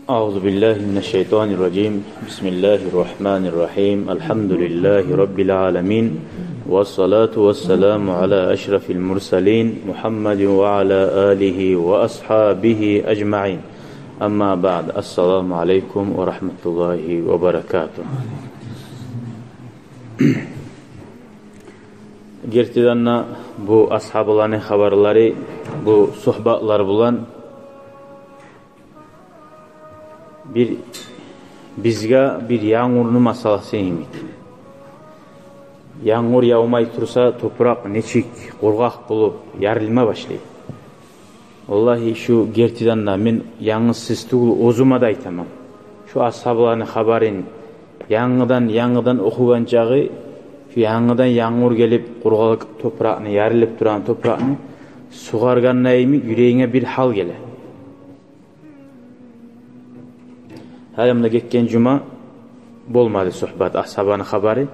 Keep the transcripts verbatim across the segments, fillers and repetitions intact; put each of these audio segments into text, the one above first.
أعوذ بالله من الشيطان الرجيم. بسم الله الرحمن الرحيم. الحمد لله رب العالمين. والصلاة والسلام على أشرف المرسلين محمد وعلى آله وأصحابه أجمعين. أما بعد. السلام عليكم ورحمة الله وبركاته. Гертиден де, бу асгьабаланы хабарлары, бу сугьбатлар булан бир, бизге бир янгурну масаласы йимик. Янгур явмай турса, топуракъ нечик къургъакъ болуп, ярылма башлай. Валлагьи, шу гертиден де, мен янгыз сиз тюгюл, оьзюме де айтаман. Шу асгьабаланы хабарын янгыдан, янгыдан охугъан чагъы, шу янгыдан янгур гелип, къургъакъ топуракъны, ярылып турагъан топуракъны сугъаргъанда йимик, юрегинге бир гьал геле. Гьали муна гетген жума болмады сугьбат, асгьабаны хабары.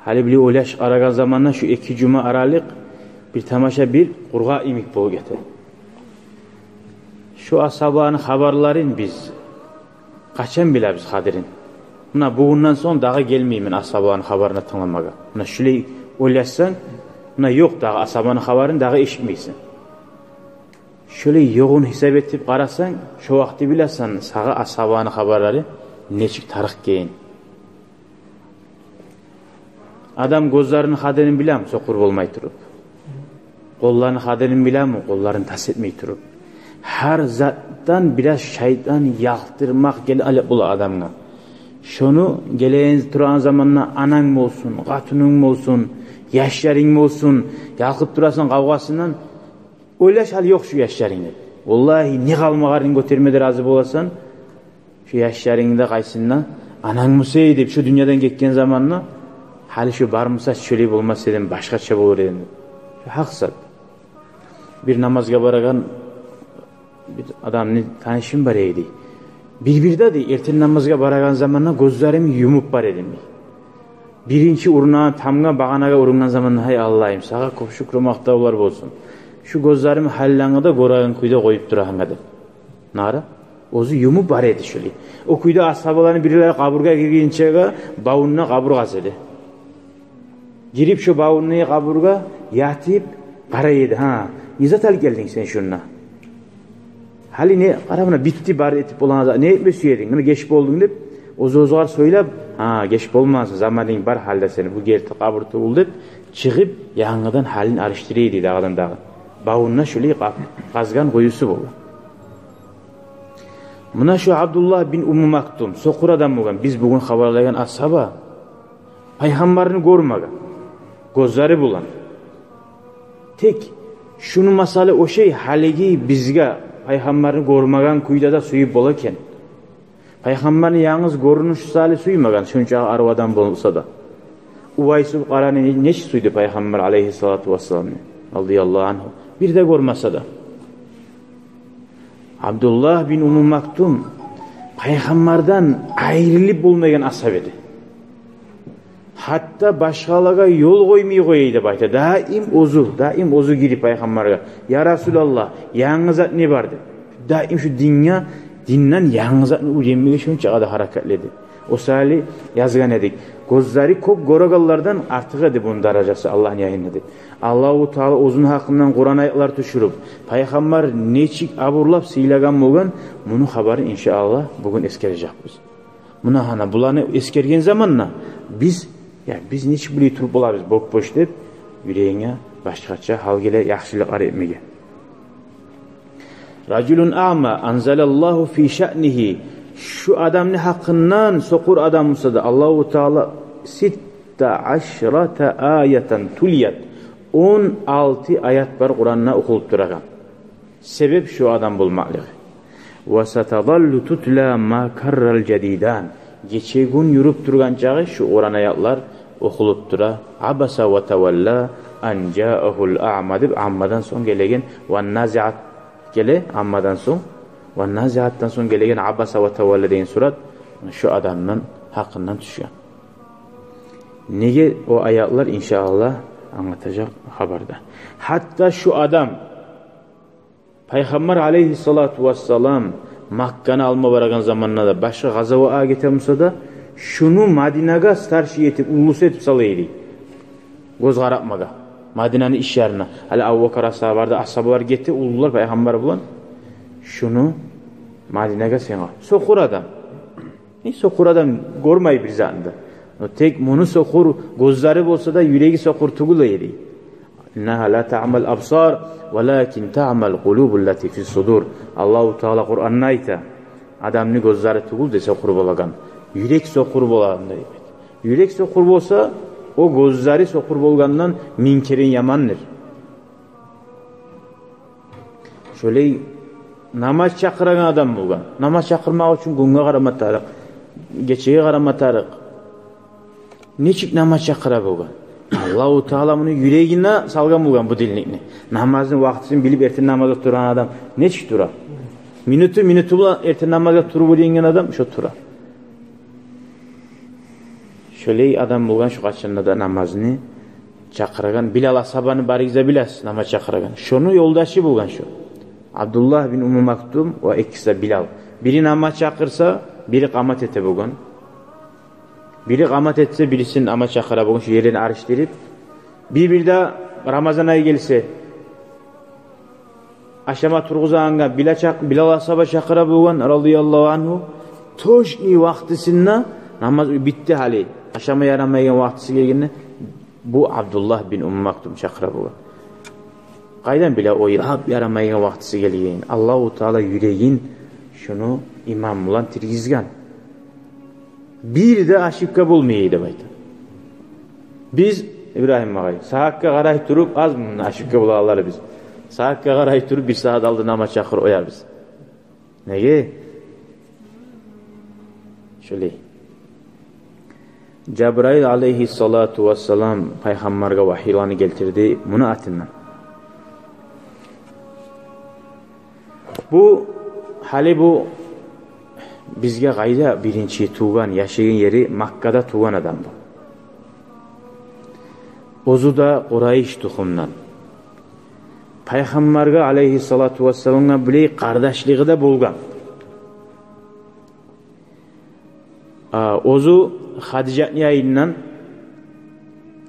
Гьали булай ойлашып къарагъан заманда, шу эки жума аралыкъ бир тамаша, бир къургъакъ йимик болуп гете. Шу асгьабаны хабарларын биз къачан билебиз къадирин? Муна бугюнден сонг дагъы гелмеймен асгьабаны хабарына тынгламагъа. Муна шулай ойлашсанг, муна ёкъ дагъы асгьабаны хабарын дагъы эшитмейсен. Шолай ёгъун гьисап этип къарасанг, шо вакъти билесен сагъа асгьабаны хабарлары нечик тарыкъ экенин. Адам гёзлерини къадирин билеми сокъур болмай туруп? Къолларыны къадирин билеми къолларын тас этмей туруп? Гьар затдан бираз шайтан ялкъдырмакъ гелип бола адамгъа. Шону гелеген турагъан заманда ананг болсун, къатынынг болсун, яшларынг болсун, ялкъып турасан къавгъасындан. Ойлаш, гьали ёкъ шу яшларынг деп. Валлагьи, не къалмагъанын гётерме де рази боласан. Шу яшларынгны да къайсын да, ананг буса эди деп, шу дюньядан гетген заманда, гьали шу бар буса, шолай болмас эдим, башгъача болур эдим деп. Шу гьакъ зат. Бир намазгъа барагъан бир адамны танышым бар эди. Бир-бирде, дей, эртен намазгъа барагъан заманда гёзлеримни юмуп бар эдим, дей. Биринчи урунагъан тамгъа, багъанагъа урунгъан заманда, гьай Аллагьым, сагъа кёп шюкюр, макътавлар болсун, шу гёзлерим гьаллангъы да гёреген кюйде къоюп турагъангъа деп. Нара оьзю юмуп бар эди шолай. О кюйде асгьабаланы бирлери къабургъа гиргинчеге бавунда къабур къаза эди. Гирип шо бавунда къабургъа ятып къарай эди. Гьа, не зат алып гелдинг сен шунда? Гьали не, къара муна, битди бар этип болагъан зат. Не этме сюе эдинг? Муна геч болдунг деп, оьз-оьзюне сёйлеп, гьа, геч болмасын, заманынг бар гьали де сени, бу герти къабур тюгюл деп, чыгъып, янгыдан гьалын алышдыра эди дагъыдан-дагъы. Бавунда шолай къап-, къазгъан къуюсу болгъан. Муна шу Абдуллагь бин Умму Мактум, сокъур адам болгъан, биз бугюн хабарлайгъан асгьаба, Пайхаммарны гёрмеген гёзлери булан. Тек шуну масалы ошай, гьалиги бизге Пайхаммарны гёрмеген кюйде де сююп бола экен. Пайхаммарны янгыз гёрюнюш саялы сюймеген, шунча арив адам болса да. Увайс ибн Къараны нечик сюйдю Пайхаммар алайгьиссалату вассаламны, радияллагьу ангьу, бир де гёрмесе де. Абдуллагь бин Умму Мактум Пайхаммардан айрылып болмайгъан асгьаба эди. Гьатта башгъалагъа ёл къоймай къоя эди деп айта. Даим оьзю, даим оьзю гирип Пайхаммаргъа: «Я Расулаллагь, янгы зат не бар?» — деп. Даим шу динге, динден янгы затны уьйренмеге шунча къадар гьаракатлы эди. О саялы язгъан эдик: «Гёзлери кёп гёрегенлерден артыкъ эди муну даражасы Аллагьны янында», — деп. Аллагьу Таала оьзюню гьакъындан Къуран аятлар тюшюрюп, Пайхаммар нечик абурлап сыйлагъан болгъан, муну хабарын, иншааллагь, бугюн эсгережекбиз. Муна гьана буланы эсгерген заманда биз, я, биз нечик булай туруп болабыз боп-бош деп, юрегинге башгъача гьал геле яхшылыкълар этмеге. «Ражулун аъма анзалаллагьу фи шаънигьи». Шу адамны гьакъындан, сокъур адам буса да, Аллагьу Таала ситта ашрата аятан тулият, он алты аят бар Къуранда охулуп турагъан. Себеп шу адам болмакълыгъы. «Ва сатазаллу тутла ма каррал жадидан». Гече-гюн юрюп тургъан чагъы шу Къуран аятлар охулуп тура. «Абаса ва тавалла ан жаъагьул аъма» деп, Аммадан сонг гелеген, «Ван назиат» геле Аммадан сонг, «Ван назиатдан» сонг гелеген «Абаса ва тавалла» деген сурат шу адамны гьакъындан тюшген. Неге о аятлар, иншааллагь, англатажакъ хабарда. Гьатта шу адам Пайхаммар алайгьиссалату вассалам Макканы алма барагъан заманда да, башгъа къазаватгъа гете буса да, шуну Мадинагъа старший этип, уллусу этип сала эди. Гёз къаратмагъа. Мадинаны ишлерине. Гьали Абубакар асгьаба барды, асгьабалар гете, уллулар пайхаммар булан. Шуну Мадинагъа сен къой. Сокъур адам. Э, сокъур адам гёрмей бир затны да. Но тек муну сокъур, гёзлери болса да, юреги сокъур тюгюл эди. «Иннагьа ла таъмал абсар, валакин таъмал къулубу ллати фис судур». Аллагьу Таала Къуранда айта: «Адамны гёзлери тюгюл де сокъур болагъан, юрек сокъур болагъан», — деп. Юрек сокъур болса, о гёзлери сокъур болгъандан минг керен ямандыр. Шолай намаз чакъырагъан адам болгъан. Намаз чакъырмакъ учун гюнге къарама тарыкъ, гечеге къарама тарыкъ. Нечик намаз чакъыра болгъан? Аллагьу Таала муну юрегине салгъан болгъан бу динликни. Намазны вакътисин билип, эртен намазгъа турагъан адам нечик тура? Минуту, минуту булан эртен намазгъа туруп уьйренген адам шо тура. Шолай адам болгъан, шо къачанда да намазны чакъырагъан. Билал асгьабаны барыгъыз да билесиз, намаз чакъырагъан. Шону ёлдашы болгъан шо. Абдуллагь бин Умму Мактум ва экиси де Билал. Бири намаз чакъырса, бири къамат эте болгъан. Бири къамат этсе, бирисин намаз чакъыра болгъан, шо ерлерин алышдырып. Бир-бирде Рамазан ай гелсе, ашама тургъузагъангъа Била чакъ-, Билал асгьаба чакъыра болгъан, радияллагьу ангьу. Точный вакътисинде, намаз битди гьали, ашама ярамайгъан вакътиси гелгенде, бу Абдуллагь бин Умму Мактум чакъыра болгъан. Къайдан биле о, ярамайгъан вакътиси гелген? Аллагьу Таала юрегин шуну иман булан тиргизген. Бир де ошибка болмай деп айта. Биз, Ибрагьим агъай, сагьатгъа къарай туруп, аз мунда ошибка болагъанлар биз. Сагьатгъа къарай туруп, бир сагьат алда намаз чакъырып къоярбыз. Неге? Шолай. Жабраил алейгьиссалату вассалам пайхаммаргъа вагьиланы гелтирди муну атындан. Бу, гьали бу бизге къайда биринчи тувгъан, яшайгъан ери Маккада тувгъан адам бу. Оьзю де Къурайыш тухумдан. Пайхаммаргъа алейгьиссалату вассаламгъа булай къардашлыгъы да болгъан. А, оьзю Хадижатны янындан,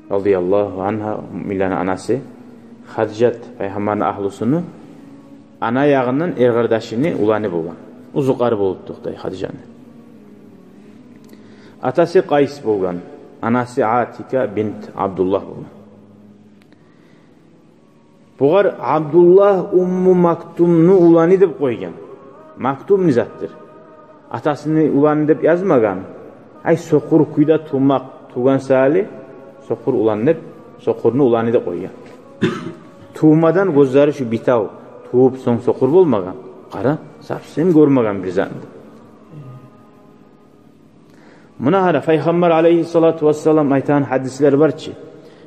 радияллагьу ангьа, муъминлени анасы, Хадижат пайхаммарны агьлюсюню ана ягъындан эр къардашыны уланы болгъан. Узукъары болуп токътай Хадижатны. Атасы Къайс болгъан, анасы Атика бинт Абдуллагь болгъан. Бугъар Абдуллагь Умму Мактумну уланы деп къойгъан. Мактум не затдыр? Атасыны уланы деп язмагъан. Ай, сокъур кюйде тувмакъ, тувгъан саялы, сокъур улан деп, сокъурну уланы деп къойгъан. Тувмадан гёзлери шу битав, тувуп сонг сокъур болмагъан. Къара, совсем гёрмеген бир затны. Муна гьара, Пайхаммар алейгьиссалату вассалам айтагъан гьадислер бар чы: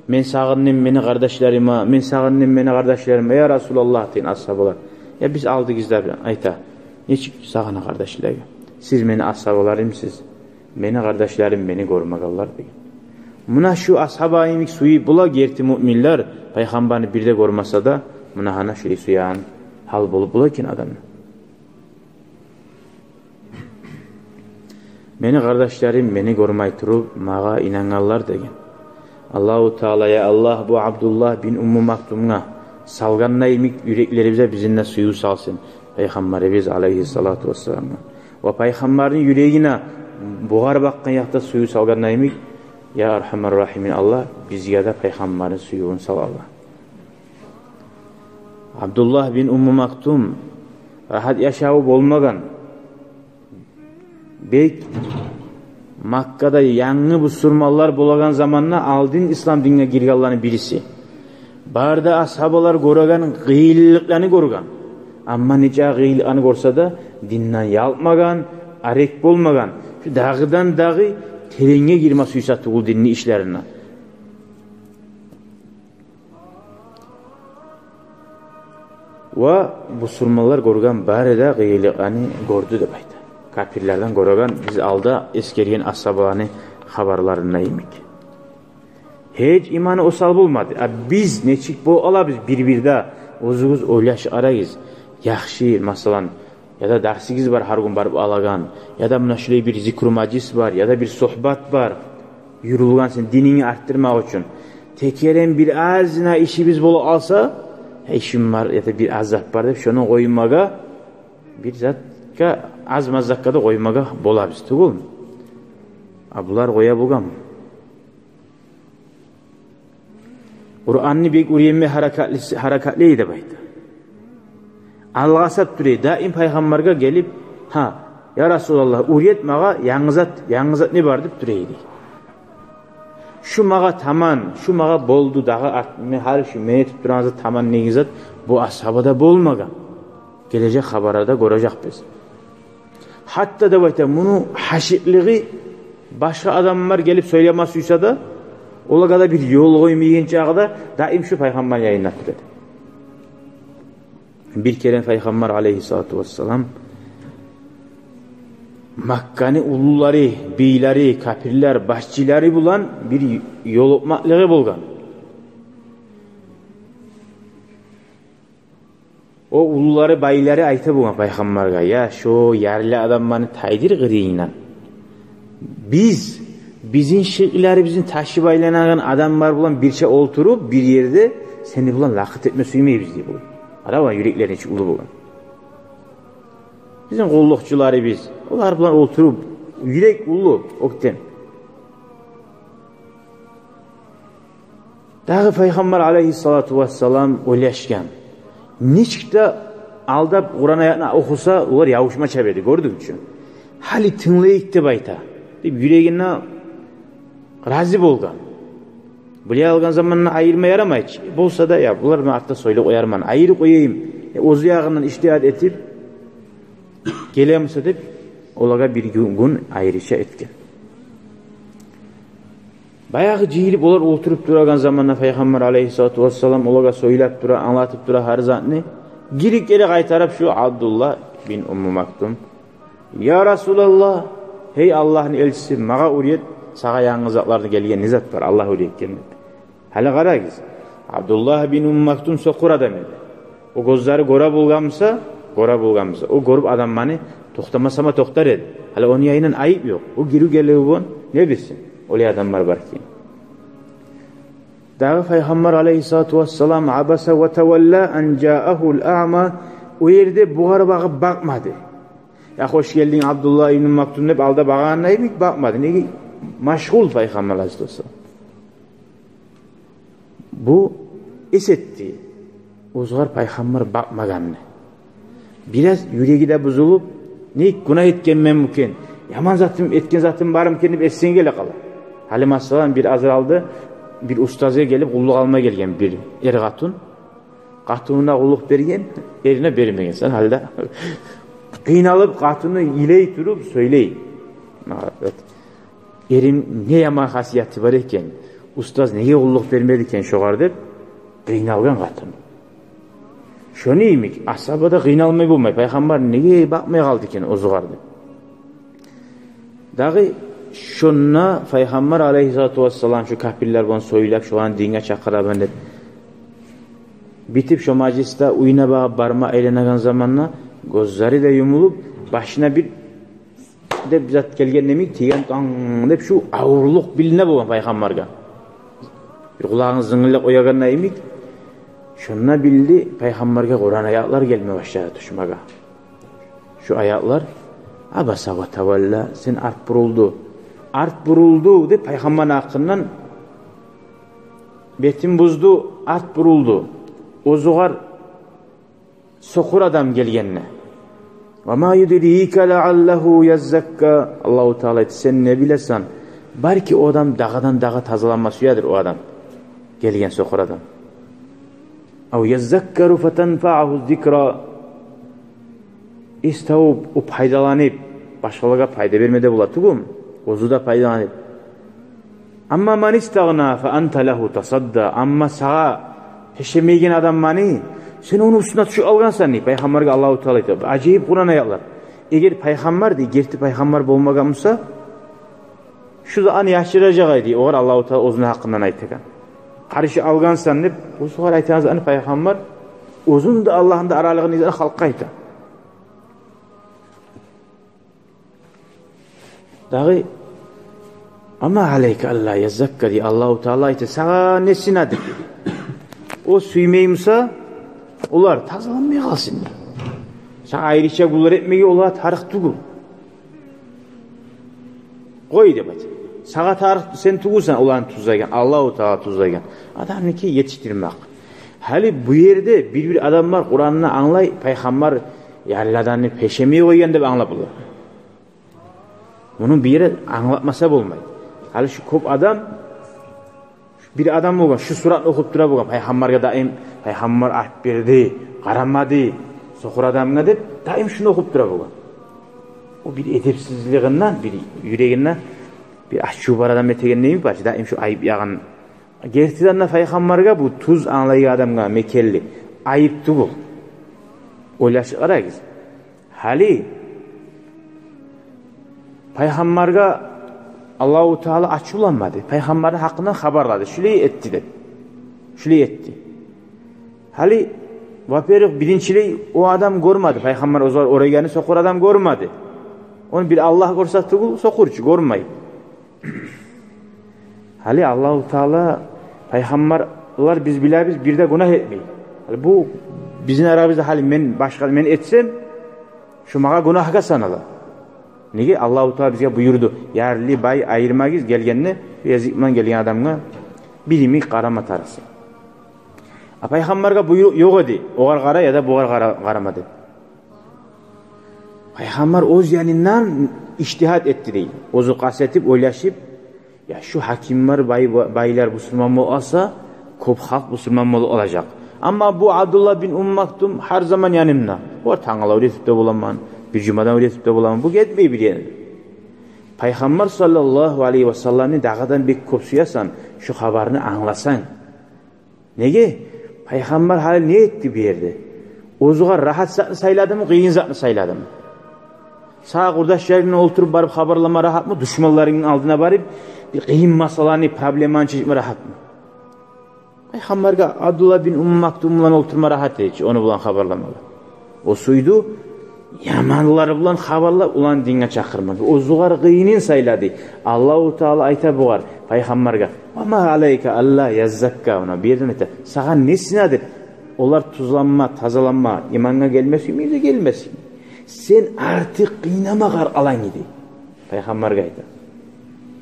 «Мен сагъындым мени къардашларыма, мен сагъындым мени къардашларыма, я Расулаллагь», — деген асгьабалар. Я биз алдыгъызда бир айта: «Нечик сагъына къардашларынга? Сиз мени асгьабаларымсыз, мени къардашларым мени гёрмегенлер», — деген. Муна шу асгьаба йимик сююп бола герти муъминлер, Пайхаммарны бир де гёрмесе де, муна гьана шулай сюеген гьал болуп бола экен адамны. «Мени къардашларым мени гёрмей туруп, магъа инангъанлар», — деген. Аллагьу Таала, я Аллагь, бу Абдуллагь бин Умму Мактумгъа салгъанда йимик юреклерибизге бизин де сююв салсын Пайхаммарыбыз алейгьиссалату вассаламгъа. Ва Пайхаммарны юрегине бугъар бакъгъан якъда сююв салгъанда йимик, я Архамар Рахимин Аллагь, бизге де Пайхаммарны сюювюн сал, Аллагь. Абдуллагь бин Умму Мактум рагьат яшаву болмагъан. Бек Маккада янгы бусурманлар болагъан заманда алдын ислам динге гиргенлени бириси. Бары да асгьабалар гёреген къыйынлыкъланы гёрген. Амма нече къыйынлыкъланы гёрсе де, динден ялкъмагъан, арек болмагъан. Шу дагъыдан-дагъы теренге гирме сюйсе тюгюл динни ишлерине. Ва бусурманлар гёрген бары да къыйынлыкъланы гёрдю деп айта. Капирлерден гёреген, биз алда эсгерген асгьабаланы хабарларында йимик. Гьеч иманы осал болмады. А биз нечик бола алабыз бир-бирде, оьзюгюз ойлашып къарагъыз. Яхшы, масала, яда дарсыгъыз бар гьар гюн барып алагъан, яда муна шулай бир зикру мажлис бар, яда бир сугьбат бар, юрюлген сен динингни артдырмакъ учун. Текерен бир азына ишибиз бола къалса, гьей, ишим бар, яда бир аз зат бар деп, шону къоймагъа, бир затгъа, аз-маз затгъа да къоймагъа болабыз тюгюлмю? А булар къоя болгъанмы? Къуранны бек уьйренме гьаракатлы, гьаракатлы эди деп айта. Алгъасап тура эди, даим пайхаммаргъа гелип: «Гьа, я Расулаллагь, уьйрет магъа, янгы зат, янгы зат не бар?» — деп тура эди. «Шу магъа таман, шу магъа болду, дагъы арт, мен гьали шу мен этип турагъан зат таман деген зат бу асгьабада болмагъан. Гележек хабарларда гёрежекбиз». Гьатта деп айта, муну гьашыкълыгъы башгъа адамлар гелип сёйлеме сюйсе де, олагъа да бир ёл къоймайгъан чакъы да даим шу пайхаммар янында тура эди. Бир керен пайхаммар алейгьиссалату вассалам Макканы уллулары, бийлери, капирлер башчылары булан бир ёлукъмакълыгъы болгъан. О уллулары, байлары айта болгъан пайхаммаргъа: «Я, шо ярлы адамланы тайдыр къырыйынгдан. Биз, бизин шыкъларыбызны ташып айланагъан адамлар булан бирче олтуруп бир ерде сени булан лакъыр этме сюймейбиз», — дей болгъан. Къара, оланы юреклери нечик уллу болгъан. Бизин къуллукъчуларыбыз, олар булан олтуруп, юрек уллу оьктем. Дагъы пайхаммар алейгьиссалату вассалам ойлашгъан: «Нечик де алдап Къуран аятны охуса, олар явушма чаба эди, гёрдюнг чю. Гьали тынглайыкъ деп айта», — деп юрегинде рази болгъан. Биле алгъан заманда айырма ярамай чы. Болса да, я, булар мен артда сёйлеп къоярман, айырып къояйым. Э, оьзю ягъындан ижтигьат этип, гелемисе деп, олагъа бир гюн, гюн айрыча этген. Баягъы жыйылып олар олтуруп турагъан заманда пайхаммар алейгьиссалату вассалам олагъа сёйлеп тура, англатып тура гьар затны. Гирип гери къайтарып шу Абдуллагь бин Умму Мактум: «Я Расулаллагь, гьей Аллагьны элчиси, магъа уьйрет, сагъа янгы затлардан гелген не зат бар, Аллагь уьйретген», — деп. Гьали къарагъыз, Абдуллагь бин Умму Мактум сокъур адам эди. О гёзлери гёре болгъанмыса, гёре болгъанмыса, о гёрюп адамланы токътамаса ма токътар эди. Гьали ону янындан айып ёкъ. О гирип геле болгъан, не билсин олай адамлар бар экен. Дагъы пайхаммар алейгьиссалату вассалам: «Абаса ва тавалла ан жаагьул аъма», о ерде бугъар багъып бакъмады. «Я, хош гелдинг, Абдуллагь ибн Мактум», — деп алда багъанына йимик бакъмады. Неге? Машгъул пайхаммар алейгьиссалату вассалам. Бу эс этди оьзюгер пайхаммар бакъмагъанны. Бираз юреги де бузулуп: «Не гюнагь этгенмен микен? Яман затым, этген затым бармы экен?» — деп эсинге геле къала. Гьали, масала, бир аз алда бир устазгъа гелип къуллукъ алма гелген бир эр-къатын. Къатынына къуллукъ берген, эрине бермеген. Сен гьалда къыйналып, къатыны йылай туруп сёйлей: «Ма, эрим не яман хасияты бар экен, устаз неге къуллукъ бермеди экен шогъар?» — деп къыйналгъан къатын. Шону йимик, асгьаба да къыйналмай болмай: «Пайхаммар неге бакъмай къалды экен оьзюгер?» — деп. Дагъы шонда пайхаммар алейгьиссалату вассалам шу капирлер булан сёйлеп, шоланы динге чакъыраман деп битип, шо мажлисде уьюне багъып барма айланагъан заманда гёзлери де юмулуп, башына бир деп зат гелген йимик, тийген, танг деп шу авурлукъ билине болгъан пайхаммаргъа. Бир къулагъын зынгыллап къоягъанда йимик, шонда билди, пайхаммаргъа Къуран аятлар гелме башлады тюшмеге. Шу аятлар: «Абаса ва тавалла», сен арт бурулду. Арт бурулду деп, пайхаммарны гьакъындан бетин бузду, арт бурулду. Оьзюгер сокъур адам гелгенде. «Ва ма юдрика лааллагьу яззакка». Аллагьу Таала айта: «Сен не билесен, балки о адам дагъыдан-дагъы тазаланма сюедир, о адам, гелген сокъур адам. Ав яззаккару фатанфаагьу зикра». Эс тавуп, о пайдаланып, башгъалагъа пайда берме де бола тюгюлмю, оьзю де пайдаланып. «Амма ман истагъна фа анта лагьу тасадда». Амма сагъа пешемейген адам мани, сен ону уьстюне тюшюп алгъансан, дей пайхаммаргъа Аллагьу Таала айта. Ажайып Къуран аятлар. Эгер пайхаммар, дей, герти пайхаммар болмагъан буса, шу затны яшыражакъ эди, огъар Аллагьу Таала оьзюню гьакъындан айтагъан. Къаршы алгъансан деп, о сагъа айтагъан затны пайхаммар оьзюн де, Аллагьны да аралыгъын излеген халкъгъа айта. Дагъы: «Ва ма алайка алла яззакка», — дей. Аллагьу Таала айта: «Сагъа не сынады?» — дей. О сюймей буса, олар тазаланмай къалсын, дей. Сагъа айрыча гюллер этмеге олагъа тарыкъ тюгюл. Къой, деп айта. Сагъа тарыкъ, сен тюгюлсен оланы тюзлейген, Аллагьу Таала тюзлейген. Адамныки етишдирмек. Гьали бу ерде бир-бир адамлар Къуранны англай, пайхаммар ярлы адамны пешемей къойгъан деп англап болар. Муну бир ери англатмаса болмай. Гьали шу кёп адам, бир адам болгъан, шу суратны охуп тура болгъан, пайхаммаргъа даим, пайхаммар арт берди, къарамады, сокъур адамгъа деп, даим шуну охуп тура болгъан. О бир эдепсизлигинден, бир юрегинде бир ачуву бар адам этеген неми бар, даим шу айып ягъын. Гертиден де, пайхаммаргъа, бу тюз англайгъан адамгъа, мекенли, айып тюгюл. Ойлашып къарагъыз. Гьали пайхаммаргъа Аллагьу Таала ачувланмады. Пайхаммарны гьакъындан хабарлады. Шулай этди деп. Шулай этди. Гьали, во-первых, биринчилей, о адам гёрмеди. Пайхаммар оьзю орайгъанны сокъур адам гёрмеди. Ону бир Аллагь гёрсе тюгюл, сокъурчу, гёрмей. Гьали Аллагьу Таала, пайхаммарлар, биз билебиз, бир де гюнагь этмей. Гьали бу бизин арабызда, гьали мен башгъа, мен этсем, шу магъа гюнагьгъа санала. Неге? Аллагьу Таала бизге буюрду: ярлы, бай айырмагъыз, гелгенде, языкъ булан гелген адамгъа бир йимик къарама тарыкъсыз. А пайхаммаргъа буйрукъ ёкъ эди, огъар къара яда бугъар къара, къарама деп. Пайхаммар оьз янындан ижтигьат этди, дей. Оьзю къаст этип, ойлашып: «Я, шу гьакимлер, бай-, байлар бусурман болуп къалса, кёп халкъ бусурман болуп къалажакъ. Амма бу Абдуллагь бин Умму Мактум гьар заман янымда. Бу тангала уьйретип де боламан, бир жумадан уьйретип де боламан. Бу гетмей бир ерге». Пайхаммар саллаллагьу алайгьи ва салламны дагъыдан бек кёп сюесен, шу хабарны англасанг. Неге? Пайхаммар гьали не этди бу ерде? Оьзюгъар рагьат затны сайладымы, къыйын затны сайладымы? Сагъа къурдашларынг булан олтуруп барып хабарлама рагьатмы, душманларынгны алдына барып, бир къыйын масъаланы, проблеманы чечме рагьатмы? Пайхаммаргъа Абдуллагь бин Умму Мактум булан олтурма рагьат эди чи, ону булан хабарламагъа. О сюйдю яманлар булан хабарлап, оланы динге чакъырма. Оьзюгъар къыйынын сайлады. Аллагьу Таала айта бугъар, пайхаммаргъа: «Ва ма алайка алла яззакка». Муна бу ерден айта: «Сагъа не сынады олар тюзленме, тазаланма, имангъа гелме сюймей де гелме сюймей? Сен артыкъ къыйнама къар аланы», — дей. Пайхаммаргъа айта.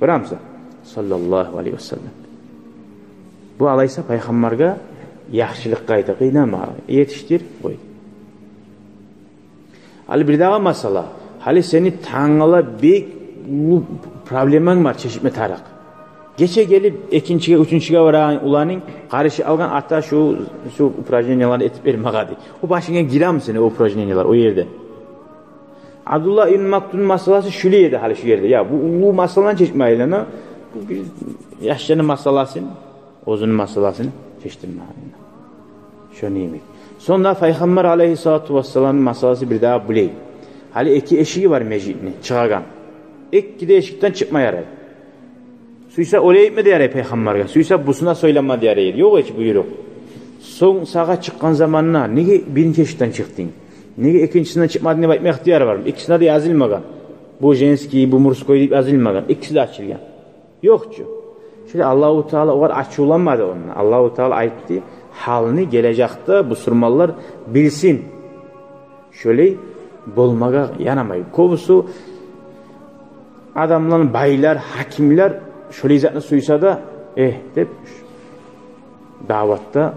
Гёремисен? Саллаллагьу алайгьи ва саллам. Бу алайса пайхаммаргъа яхшылыкъгъа айта: «Къыйнама, етишдир, къой». Гьали бирдагъы масъала. Гьали сени тангала бек уллу проблеманг бар, чечме тарыкъ. Гече гелип экинчиге, уьчюнчюге барагъан уланынг къарышып алгъан: «Ата, шу, шу упражненияланы этип бер магъа», — дей. О башынга гиреми сени о упражнениялар о ерде? Абдуллагь ибн Мактумну масъаласы шулай эди гьали шу ерде. Я, бу уллу масъаланы чечме айлана, бу бир яшланы масъаласын, оьзюню масъаласын чечдирме айлана. Шону йимик. Сонг да пайхаммар алайгьиссалату вассаламны масъаласы бирдагъы булай. Гьали эки эшиги бар межитни чыгъагъан. Эки де эшикден чыкъма ярай. Сюйсе олай этме де ярай пайхаммаргъа, сюйсе бусуна сёйлеме де ярай. Ёкъ гьеч буйрукъ. Сонг сагъа чыкъгъан заманда неге биринчи эшикден чыкъдынг? Неге экинчисинден чыкъмадынг деп айтма ихтияр бармы? Экисинде де язылмагъан. Бу женский, бу мужской деп язылмагъан. Экиси де ачылгъан. Ёкъ чу. Шолай Аллагьу Таала огъар ачувланмады онда. Аллагьу Таала айтды, гьалны гележекде бусурманлар билсин. Шолай болмагъа ярамай. Кёбюсю адамлар, байлар, гьакимлер шолай затны сюйсе де, э, деп, даъватда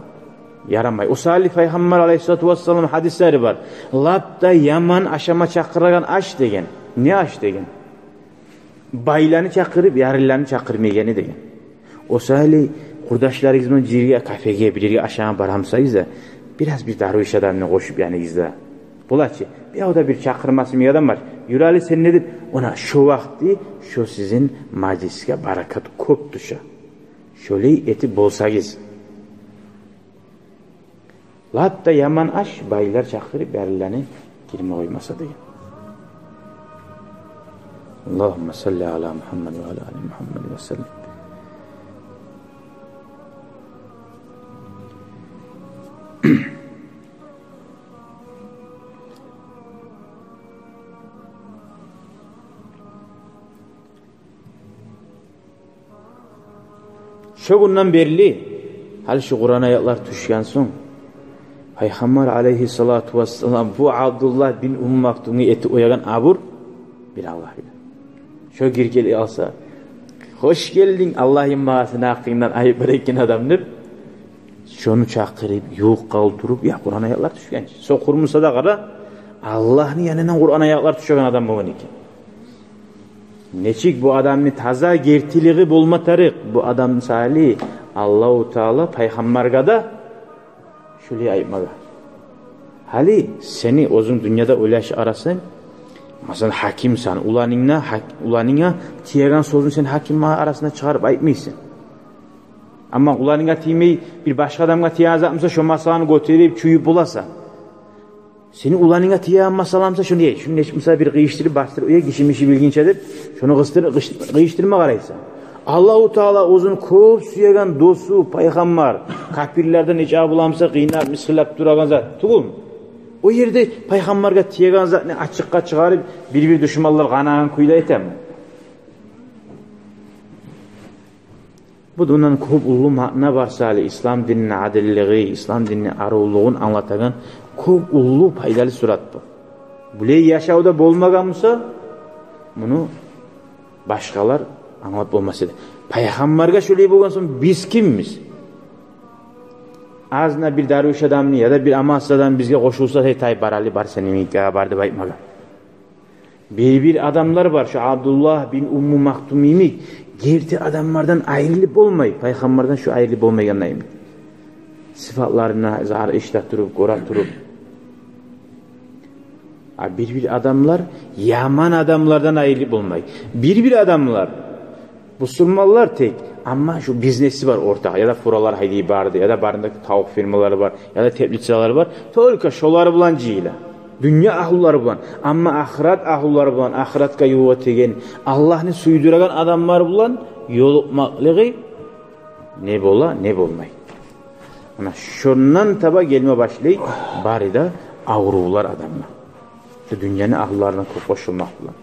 ярамай. О саялы пайхаммар алайгьиссалату вассалам гьадислери бар. Лап да яман ашама чакъырагъан аш деген. Не аш деген? Байланы чакъырып, ярлыланы чакъырмайгъаны деген. О саялы къурдашларыгъыз булан бирге кафеге, бирге ашама барамысагъыз да, бираз бир дарвиш адамны къошуп яныгъызда. Бола чы, бу якъда бир чакъырмасы бир адам бар. Юр гьали сен, не деп, она шо вакъти шо сизин мажлисге баракат кёп тюше. Шолай этип болсагъыз. Лап да яман аш байлар чакъырып, ярлыланы гирме къоймаса деген. Аллагьумма салли ала Мухаммад ва ала али Мухаммад ва саллим. Шо гюнден берли, гьали шу Къуран аятлар тюшген сонг, Пайхаммар алейгьиссалату вассалам бу Абдуллагь бин Умму Мактумгъа этип къоягъан абур бир Аллагь биле. Шо гиргели алса, «Хош гелдинг, Аллагьым, магъа сени гьакъынгдан айып бар экен адам», — деп, шону чакъырып, ювукъ къалдырып, я Къуран аятлар тюшген чи. Сокъур буса да къара, Аллагьны янындан Къуран аятлар тюшеген адам болгъан экен. Нечик бу адамны таза гертилиги болма тарыкъ, бу адам саялы Аллагьу Таала пайхаммаргъа да шулай айтмагъа. Гьали сени оьзюнг дюньяда ойлашып къарасанг, масала, гьакимсен, уланынга, гьак-, уланынга тиеген сёзню сен гьаким магъа арасында чыгъарып айтмайсан. Амма уланынга тиймей, бир башгъа адамгъа тиеген зат буса, шо масаланы гётерип, чуюп боласан. Сени уланынга тиеген масала буса, шону, эй, шуну нечик буса бир къыйышдырып, бастырып, эй, гиши-миши билгинче деп, шону къыстыр-, къыш-, къыйышдырма къарайсан. Аллагьу Таала оьзюню кёп сюеген досу пайхаммар, капирлерден нечакъы буса къыйнап, мысгъыллап турагъан зат тюгюлмю? О ерде пайхаммаргъа тиеген затны ачыкъгъа чыгъарып, бир-бир душманлар къанагъан кюйде айтамы? Бу да ондан кёп уллу маъна бар саялы, ислам динни адиллиги, ислам динни арувлугъун англатагъан кёп уллу пайдалы сурат бу. Булай яшавда болмагъан буса, муну башгъалар англап болмас эди. Пайхаммаргъа шулай болгъан сонг, биз кимбиз? Азына бир дарвиш адамны яда бир амалсыз адамны бизге къошулса, «Гьей, тай, бар гьали, бар сени йимикге, бар», — деп айтмагъа. Бир-бир адамлар бар, шу Абдуллагь бин Умму Мактум йимик, герти адамлардан айрылып болмай, пайхаммардан шу айрылып болмайгъанда йимик. Сыфатларына зар ишта туруп, гёре туруп. А бир-бир адамлар яман адамлардан айрылып болмай. Бир-бир адамлар бусурманлар тек, амма шу бизнеси бар ортакъ, яда фуралар гьайдайып барды, яда барында тавукъ фермалары бар, яда теплицалары бар. Только шолар булан жыйыла. Дюнья агьлулары булан, амма ахырат агьлулары булан, ахыратгъа ювукъ этеген, Аллагьны сюйдюреген адамлар булан ёлукъмакълыгъы не бола, не болмай. Муна шондан таба гелме башлай бары да аврувлар адамгъа. Шу дюньяны агьлуларына кёп къошулмакъ булан.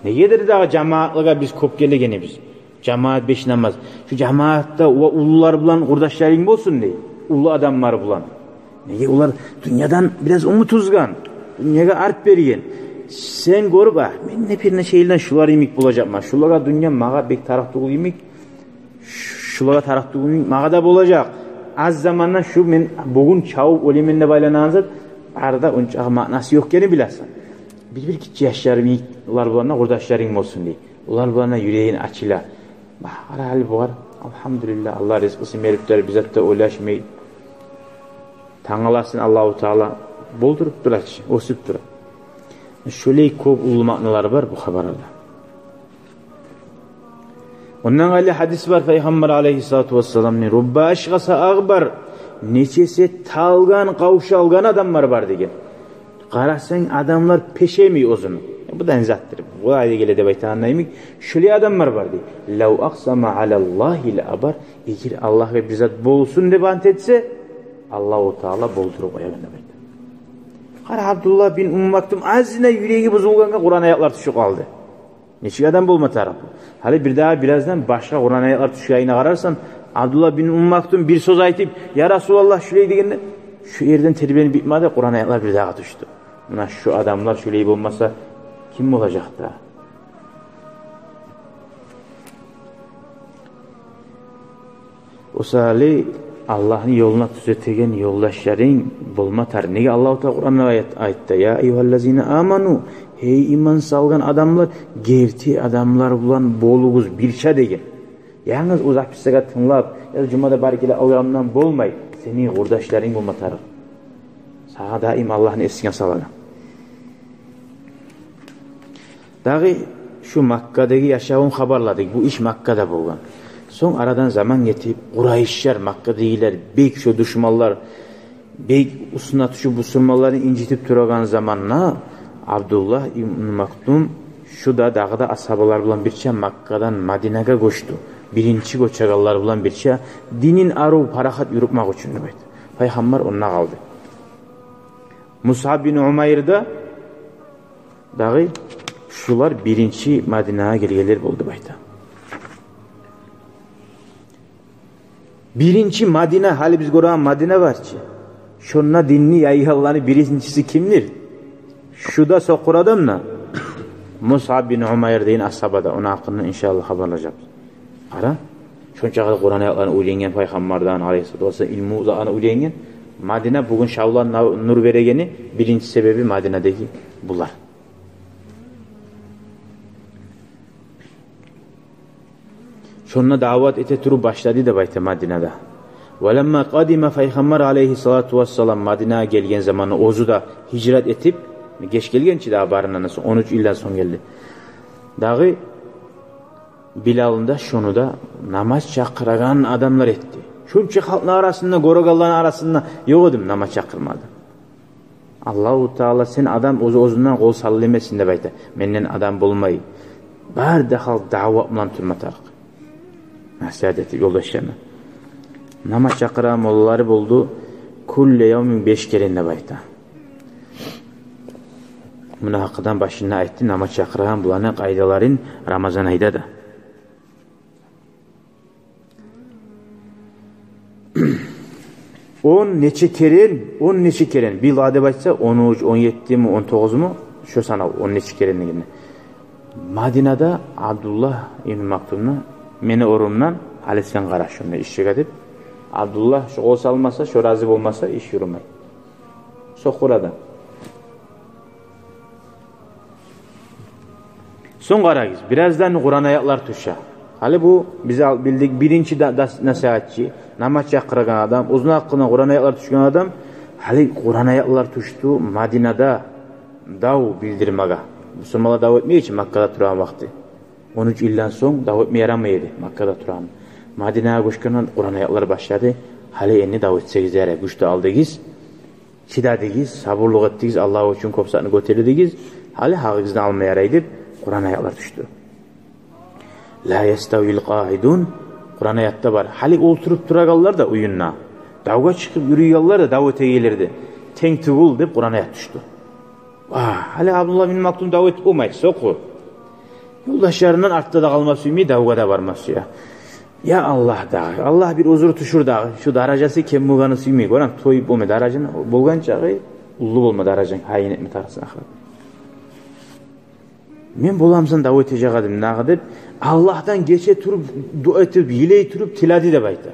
Негедир дагъы жамаатлыгъа биз кёп гелегенибиз. Жамаат, беш намаз. Шу жамаатда ва уллулар булан къурдашларынг болсун дей. Уллу адамлар булан. Неге, олар дюньядан бираз умут уьзген, дюньягъа арт берген. Сен гёрюп, а, мен де бир нече йылдан шулар йимик болажакъман. Шулагъа дюнья магъа бек тарыкъ тюгюл йимик, шулагъа тарыкъ тюгюл йимик магъа да болажакъ. Аз замандан шу мен бугюн чабып оьлемен деп айланагъан зат, бары да ончакъы маънасы ёкъ экенни билесен. Бир-бир гиччи яшларынг, олар булан да къурдашларынг болсун дей. Олар булан да юрегинг ачыла. Багь, къара гьали бугъар, алгьамдулиллагь, Аллагь ризкъысын берип тура, бир зат да ойлашмай. Тангаласын Аллагьу Таала болдуруп тура чы, оьсюп тура. Шолай кёп уллу маъналар бар бу хабарларда. Ондан къайры гьадис бар Пайхаммар алейгьиссалату вассаламны: «Рубба ашгъаса агъбар», нечесе талгъан, къавшалгъан адамлар бар деген. Къарасанг, адамлар пешемей оьзюню. Бу да не затдыр, бу айда геле деп айтагъанда йимик, шулай адамлар бар дей. «Лав акъсама алаллагьи лаабар», эгер Аллагьгъа бир зат болсун деп ант этсе, Аллагьу Таала болдуруп къоягъан деп айта. Къара, Абдуллагь бин Умму Мактум азына юреги бузулгъангъа Къуран аятлар тюшюп къалды. Нечик адам болма тарыкъ? Гьали бир дагъы бираздан башгъа Къуран аятлар тюшегенине къарарсан, Абдуллагь бин Умму Мактум бир сёз айтып, «Я Расулаллагь, шулай», — дегенде, шу ерден тербенип битмеди, Къуран аятлар бир дагъы тюшдю. Муна шу адамлар шулай болмаса, ким болажакъ да? О саялы Аллагьны ёлуна тюзетеген ёлдашларынг болма тарыкъ. Неге Аллагьу Таала Къуранда аят айтды: «Я айюгьаллазина аману», гьей иман салгъан адамлар, герти адамлар булан болугъуз бирче деген. Янгыз о записьлеге тынглап, яда жумада барып геле алгъандан болмай, сени къурдашларынг болма тарыкъ. Сагъа даим Аллагьны эсинге салагъан. Дагъы шу Маккадагъы яшавун хабарладыкъ. Бу иш Маккада болгъан. Сонг арадан заман гетип, къурайшлар, Маккадагъылар, бек шо душманлар, бек уьстюне тюшюп, бусурманланы инжитип турагъан заманда Абдуллагь ибн Мактум шу да дагъы да асгьабалар булан бирче Маккадан Мадинагъа гёчдю. Биринчи гёчегенлер булан бирче, динин арив, парахат юрютмек учун деп айта. Пайхаммар онда къалды. Мусаб бин Умайр да дагъы шулар биринчи Мадинагъа гелгенлер болду деп айта. Биринчи Мадина, гьали биз гёреген Мадина бар чы, шонда динни яйгъанланы биринчиси кимдир? Шу да сокъур адам да, Мусаб бин Умайр деген асгьаба да. Ону гьакъында, иншааллагь, хабарлажакъбыз. Къара, шончакъы Къуран аятланы уьйренген пайхаммардан, алайгьиссалату вассалам, илму затланы уьйренген. Мадина бугюн шавлан нав-, нур берегени биринчи себеби Мадинадагъы булар. Шонда даъват эте туруп башлады деп айта Мадинада. Валамма къадима, пайхаммар алайгьиссалату вассалам Мадинагъа гелген заманы, оьзю де гьижрат этип, геч гелген чи дагъы, барындан сонг, он уьч йылдан сонг гелди. Дагъы Билалны да, шону да намаз чакъырагъан адамлар этди. Шунча халкъны арасында, гёрегенлени арасында ёкъ эдим намаз чакъырмагъан. Аллагьу Таала, сен адам оьз-оьзюнден къол саллы эмессен деп айта. Менден адам болмай. Бары да халкъ даъват булан турма тарыкъ. Насигьат этип ёлдашларына. Намаз чакъырагъан моллалары болду. Кулле явмин, беш керен деп айта. Муну гьакъындан башында айтды, намаз чакъырагъан буланы къайдаларын Рамазан айда да. Он нече керен, он нече керен. Бир лагь деп айтса, он уьч, он еттими, он тогъузму, шо санав, он нече керен дегенде. Мадинада Абдуллагь ибн Мактумну, мени орнумдан, гьали сен къара шунда ишчиге деп. Абдуллагь шо къол салмаса, шо рази болмаса, иш юрюмей. Сокъур адам. Сонг къарагъыз, бираздан Къуран аятлар тюше. Гьали бу биз ал-, билдик, биринчи да, да, насигьатчы, намаз чакъырагъан адам, оьзюню гьакъына Къуран аятлар тюшген адам. Гьали Къуран аятлар тюшдю Мадинада дав билдирмеге. Бусурманлар дав этмей чи Маккада турагъан вакъти. Он уьч йылдан сонг дав этме ярамай эди Маккада турагъан. Мадинагъа гёчгенде Къуран аятлар башлады. Гьали энни дав этсегиз ярай, гюч де алдыгъыз. Чыдадыгъыз, сабурлукъ этдигиз, Аллагь учун кёп затны гётердигиз. Гьали гьакъыгъызны алма ярай деп Къуран аятлар тюшдю. Ла яставил къаидун. Къуран аятда бар. Гьали олтуруп турагъанлар да уьюнде, давгъа чыгъып юрюйгенлер де, дав этегенлер де тенг тюгюл деп Къуран аят тюшдю. Вагь, гьали Абдуллагь бин Мактум дав этип болмай, сокъур. Ёлдашларындан артда да къалма сюймей, давгъа да барма сюе. Я Аллагь дагъы, Аллагь бир узур тюшюр дагъы. Шу даражасы кем болгъаны сюймей, гёрем, тоюп болмай даражаны, болгъан чакъы уллу болма даражанг, гьайын этме тарыкъсан ахырат. Мен боламсан дав этежек эдим дагъы деп, Аллагьдан гече туруп, дуа этип, йылай туруп тиледи деп айта.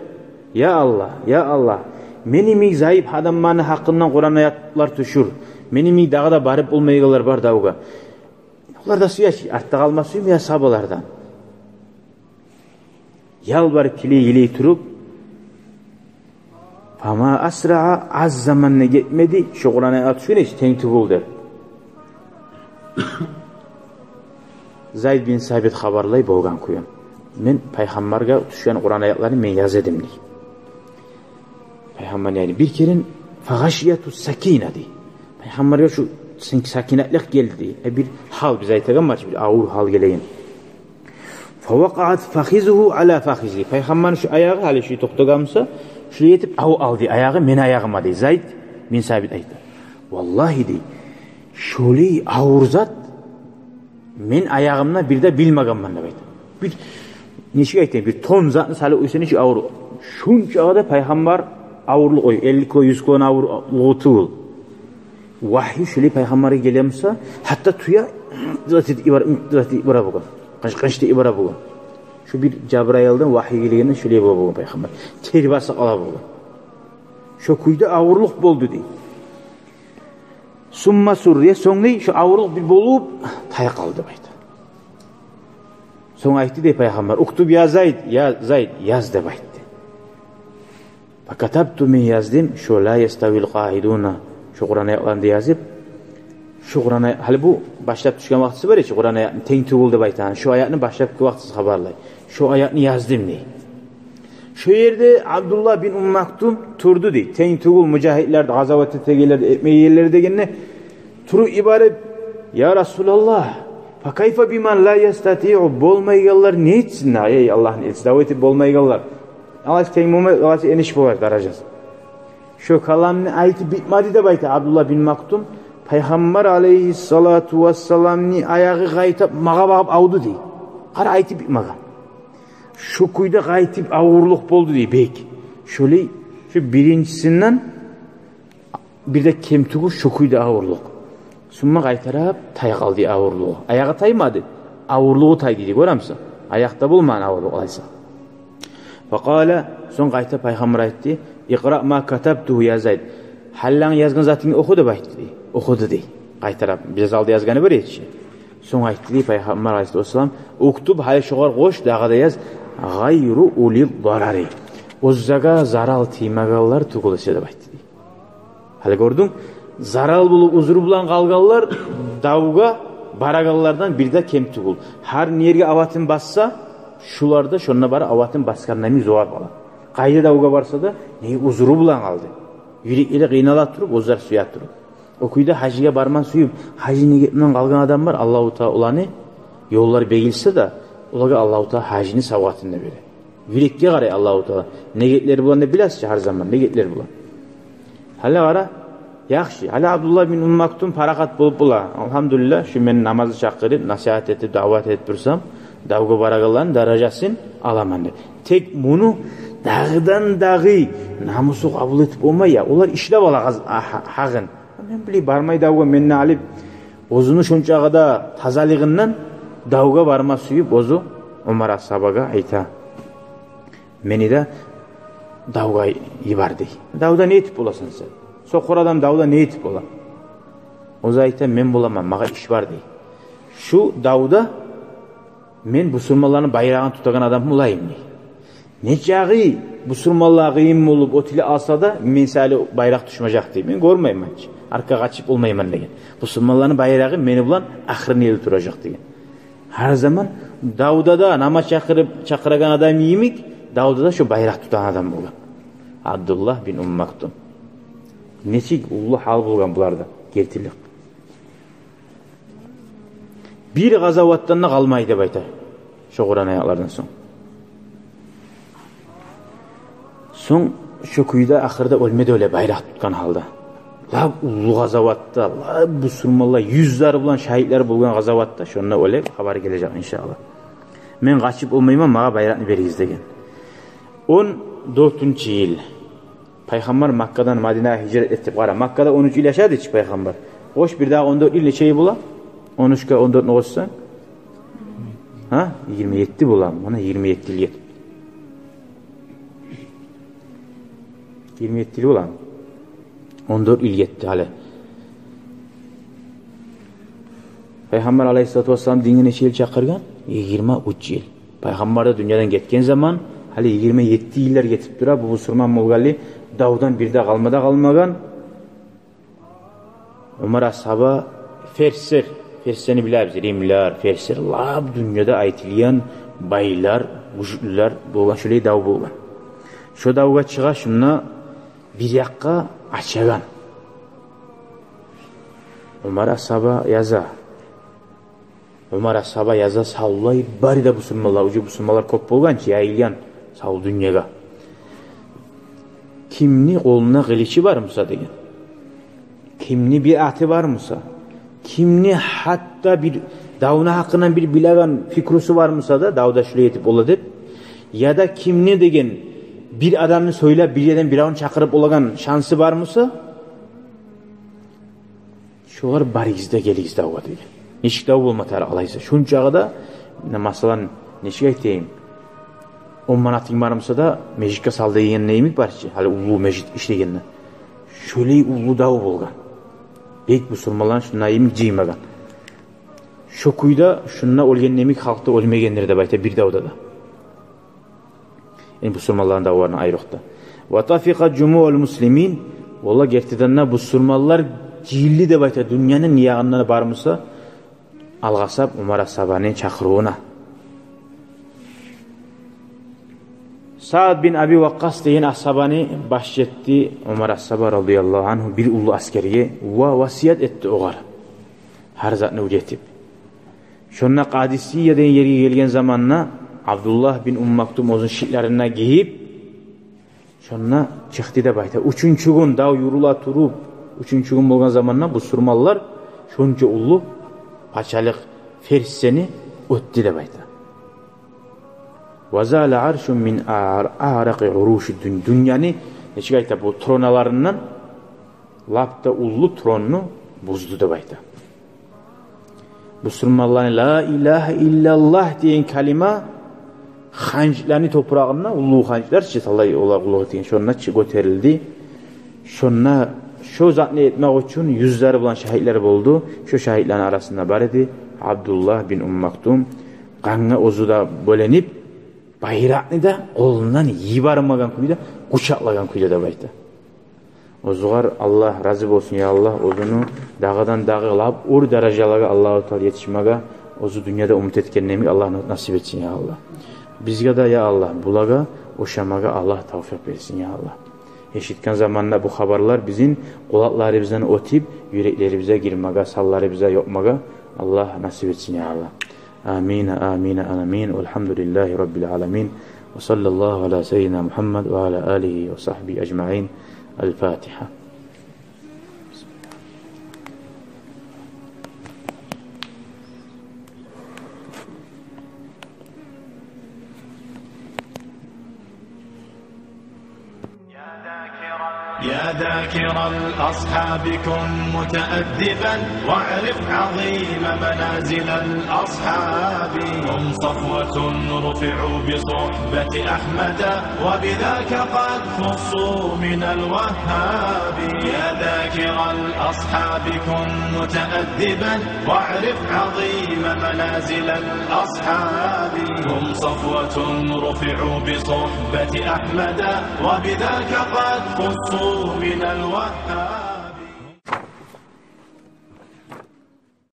Я Аллагь, я Аллагь, мени йимик заип адамланы гьакъындан Къуран аятлар тюшюр. Мени йимик дагъы да барып болмайгъанлар бар давгъа. Олар да сюе чи, артда къалма сюймей асгьабалардан. Ялбарып, тилей, йылай туруп, фама асраа, аз заман да гетмеди, шо Къуран аятлар тюшгенче тенг тюгюл деп. Зайд бин Сабит хабарлай болгъан кюйню. Мен пайхаммаргъа тюшген Къуран аятларын мен яза эдим дей. Пайхаммар, яни, бир керен фагъашияту сакина дей. Пайхаммаргъа шу син-, сакинатлыкъ гелди дей. Э, бир гьал, биз айтагъан бар чы, бир авур гьал гелеген. Фавакъаат фахизугьу ала фахизи. Пайхаммарны шу аягъы, гьали шу токътагъан буса, шулай этип ав алды аягъы мени аягъыма дей. Зайд бин Сабит айта. Валлагьи дей, шолай авур зат мен аягъымда бир де билмегенмен деп айта. Бир, нечик айтайым, бир тон затны салып къойсанг, нечик авур. Шунчакъы да пайхаммар авурлукъ, ой, элли кило, юз килону авурлугъу тюгюл. Вагьйи шулай пайхаммаргъа гелген буса, гьатта тюе зат этип ибара, зат этип ибара болгъан. Къынч-къынч этип ибара болгъан. Шу бир Жабрайылдан вагьйи гелгенде шулай бола болгъан пайхаммар. Тер басып къала болгъан. Шо кюйде авурлукъ болду дей. Сумма суррия, сонг дей, шо авурлукъ бир болуп, тая къалды деп айта. Сонг айтды дей пайхаммар: «Уктуб я Зайд, я Зайд, яз», — деп айтды. Факатабту, мен яздым, шо «Ла яставил къаидуна», шо Къуран аятларын да язып, шо Къуран ая-, гьали бу башлап тюшген вакътиси бар эди чи, Къуран аятны тенг тюгюл деп айтагъан, шо аятны башлапгъы вакътиси хабарлай. Шо аятны яздым дей. Шо ерде Абдуллагь бин Умм Мактум турду дей. Тенг тюгюл мужагьидлер де, къазават этегенлер де, этмейгенлер дегенде, туруп ибарип: «Я Расулаллагь, факайфа биман ла ястатиъу, болмайгъанлар не этсин дагъы, эй Аллагьны элчиси, дав этип болмайгъанлар? Алайса тенг болмай, алайса эниш болар даражасы». Шо каламны айтып битмеди деп айта Абдуллагь бин Мактум, пайхаммар алайгьиссалату вассаламны аягъы къайтып магъа багъып авду дей. Къара, айтып битмеген. Шо кюйде къайтып авурлукъ болду дей, бек. Шолай, шо биринчисинден бир де кем тюгюл шо кюйде авурлукъ. Сонг къайтарып тай къалды авурлугъу. Аягъы таймады, авурлугъу тайды дей, гёремисен? Аякъда болмагъан авурлукъ алайса. Факъала, сонг къайта Пайхаммар айтды: «Икъраъ ма катабтугьу, я Зайд. Гьали язгъан затынгны оху», — деп айтды дей. Охуду дей. Къайтарып, бираз алда язгъаны бар эди чи. Сонг айтды дей Пайхаммар алайгьиссалату вассалам: «Уктуб, гьали шогъар къош, дагъы да яз: гъайру ули дарари. Оьзлеге зарал тиймегенлер тюгюл эсе», — деп айтды дей. Гьали гёрдюнг, зарал болуп, узру булан къалгъанлар, давгъа барагъанлардан бир де кем тюгюл. Гьар не ерге аватын басса, шулар да шонда барып аватын басгъандан йимик зувап ала. Къайда давгъа барса да, неге, узру булан къалды. Юреклери къыйнала туруп, оьзлер сюе туруп. О кюйде гьажгъа барма сююп, гьажны негетинден къалгъан адам бар, Аллагьу Таала оланы, ёллар бегилсе де, олагъа Аллагьу Таала гьажны савгъатын да бере. Юрекге къарай Аллагьу Таала. Негетлер булан да билесиз чи гьар заман, негетлер булан. Гьали къара, яхшы. Гьали Абдуллагь бин Умм Мактум парахат болуп бола. Алгьамдулиллагь, шу мен намазгъа чакъырып, насигьат этип, даъват этип турсам, давгъа барагъанланы даражасын аламан деп. Тек муну дагъыдан-дагъы намусу къабул этип болмай я. Олар ишлеп ала гъаз-, а, гьа-, гьагъын. Мен билей, бармай давгъа, менден алып, оьзюню шончакъы да тазалыгъындан давгъа барма сююп, оьзю Умар асгьабагъа айта: «Мени де давгъа йибер», — дей. «Давда не этип боласан сен? Сокъур адам давда не этип бола?» Оьзю айта: «Мен боламан, магъа иш бар», — дей. «Шу давда мен бусурманланы байрагъын тутагъан адам болайым», — дей. «Нечакъы бусурманлагъа къыйын болуп, оьтюле алса да, мен саялы байракъ тюшмежек», — дей. «Мен гёрмеймен чи, артгъа къачып болмайман», — деген. «Бусурманланы байрагъы мени булан ахырына ерли туражакъ», — деген. Гьар заман давда да намаз чакъырып, чакъырагъан адам йимик, давда да шо байракъ тутагъан адам болгъан Абдуллагь бин Умм Мактум. Нечик уллу гьал болгъан буларда, гертилик. Бир къазаватдан да къалмай деп айта шо Къуран аятlarдан сонг. Сонг шо кюйде ахырда оьлме де оьле байракъ тутгъан гьалда. Лап уллу къазаватда, лап бусурманлар юзлер булан шагьитлер болгъан къазаватда, шонда оьле, хабар гележек, иншааллагь. «Мен къачып болмайман, магъа байракъны беригиз», — деген. Он дёртюнчю йыл. Пайхаммар Маккадан Мадинагъа гьижрат этип, къара, Маккада он уьч йыл яшады чы Пайхаммар. Къош, бирдагъы он дёрт йыл нече йыл бола? Он уьчге он дёртню къошсанг, гьа, йигирма етти бола. Муна йигирма етти йыл гетди. Йигирма етти йыл бола. Он дёрт йыл гетди гьали. Пайхаммар алайгьиссалату вассалам динге нече йыл чакъыргъан? Йигирма уьч йыл. Пайхаммар да дюньядан гетген заман, гьали йигирма етти йыллар гетип тура, бу бусурман болгъанлы давдан бир де къалма да къалмагъан. Умар асгьаба, ферслер, ферслени билебиз, римлилер, ферслер, лап дюньяда айтылгъан байлар, гючлюлер болгъан, шолай дав болгъан. Шо давгъа чыгъа, шунда бир якъгъа ачагъан. Умар асгьаба яза. Умар асгьаба яза, савлай бары да бусурманлар, уже бусурманлар кёп болгъан чы, яйылгъан сав дюньягъа. Кимни къолунда къылычы бар буса деген. Кимни бир аты бар буса. Кимни гьатта бир давну гьакъындан бир билеген фикрусу бар буса да, давда шулай этип бола деп. Яда кимни деген бир адамны сёйлеп, бир ерден биревню чакъырып болагъан шансы бар буса, шолар барыгъыз да гелигиз давгъа деген. Нечик дав болма тарыкъ алайса. Шунчагъы да, масала, нечик айтайым, он манатынг бар буса да, межитге сал деген йимик бар чы, гьали уллу межит ишлегенде. Шолай уллу дав болгъан. Бек бусурманланы шунда йимик жыймагъан. Шо кюйде шунда оьлген йимик халкъ да оьлмегендир деп айта бир давда да. Яни бусурманланы давларына айрокъда. «Ва тафикъа жумуъул муслимин». Валлагь, гертиден де бусурманлар жыйылды деп айта, дюньяны не ягъындан бар буса, алгъасап Умар асгьабаны чакъырывуна. Саад бин Аби Вакъкъас деген асгьабаны баш этди Умар асгьаба радияллагьу ангьу бир уллу аскерге ва васият этди огъар гьар затны уьйретип. Шонда Къадисия деген ерге гелген заманда Абдуллагь бин Умм Мактум оьзюню шитлерин де гийип, шонда чыкъды деп айта. Уьчюнчю гюн дав юрюле туруп, уьчюнчю гюн болгъан заманда бусурманлар шонча уллу пачалыкъ Ферсени оьтдю деп айта. «Ва зала аршун мин ар-, аракъи уруши дун-», дюньяны, нечик айта, бу троналарындан лап да уллу тронну бузду деп айта. Бусурманланы «Ла илагьа иллаллагь» деген калима ханчланы топурагъында, уллу ханчлар чы, талай олар къуллукъ этген, шонда чы гётерилди. Шонда шо затны этмек учун юзлери булан шагьитлер болду. Шо шагьитланы арасында бар эди Абдуллагь бин Умм Мактум. Къангъа оьзю де бёленип, байракъны да къолундан йибермеген кюйде, къучакълагъан кюйде деп айта. Оьзюгъар Аллагь рази болсун, я Аллагь, оьзюню дагъыдан-дагъы лап уллу даражалагъа Аллагьу Таала етишмеге, оьзю дюньяда умут этген йимик Аллагь насип этсин, я Аллагь. Бизге де, я Аллагь, булагъа ошамагъа Аллагь тавфикъ берсин, я Аллагь. Эшитген заманда бу хабарлар бизин къулакъларыбыздан оьтюп, юреклерибизге гирмеге, санларыбызгъа ёкъмагъа Аллагь насип этсин, я Аллагь. Амин, амин, амин. Валгьамдулиллагьи раббил аламин. Ва саллаллагьу ала саййидина Мугьаммад ва ала алигьи ва сагьбигьи ажмаин. Аль-Фатигьа. يا ذاكر الأصحاب كن متأدبا، واعرف عظيم منازل الأصحاب. هم صفوة رفعوا بصحبة أحمد، وبذاك قد خصوا من الوهاب. يا ذاكر الأصحاب كن متأدبا، واعرف عظيم منازل الأصحاب. هم صفوة رفعوا بصحبة أحمد، وبذاك قد خصوا من الوهاب.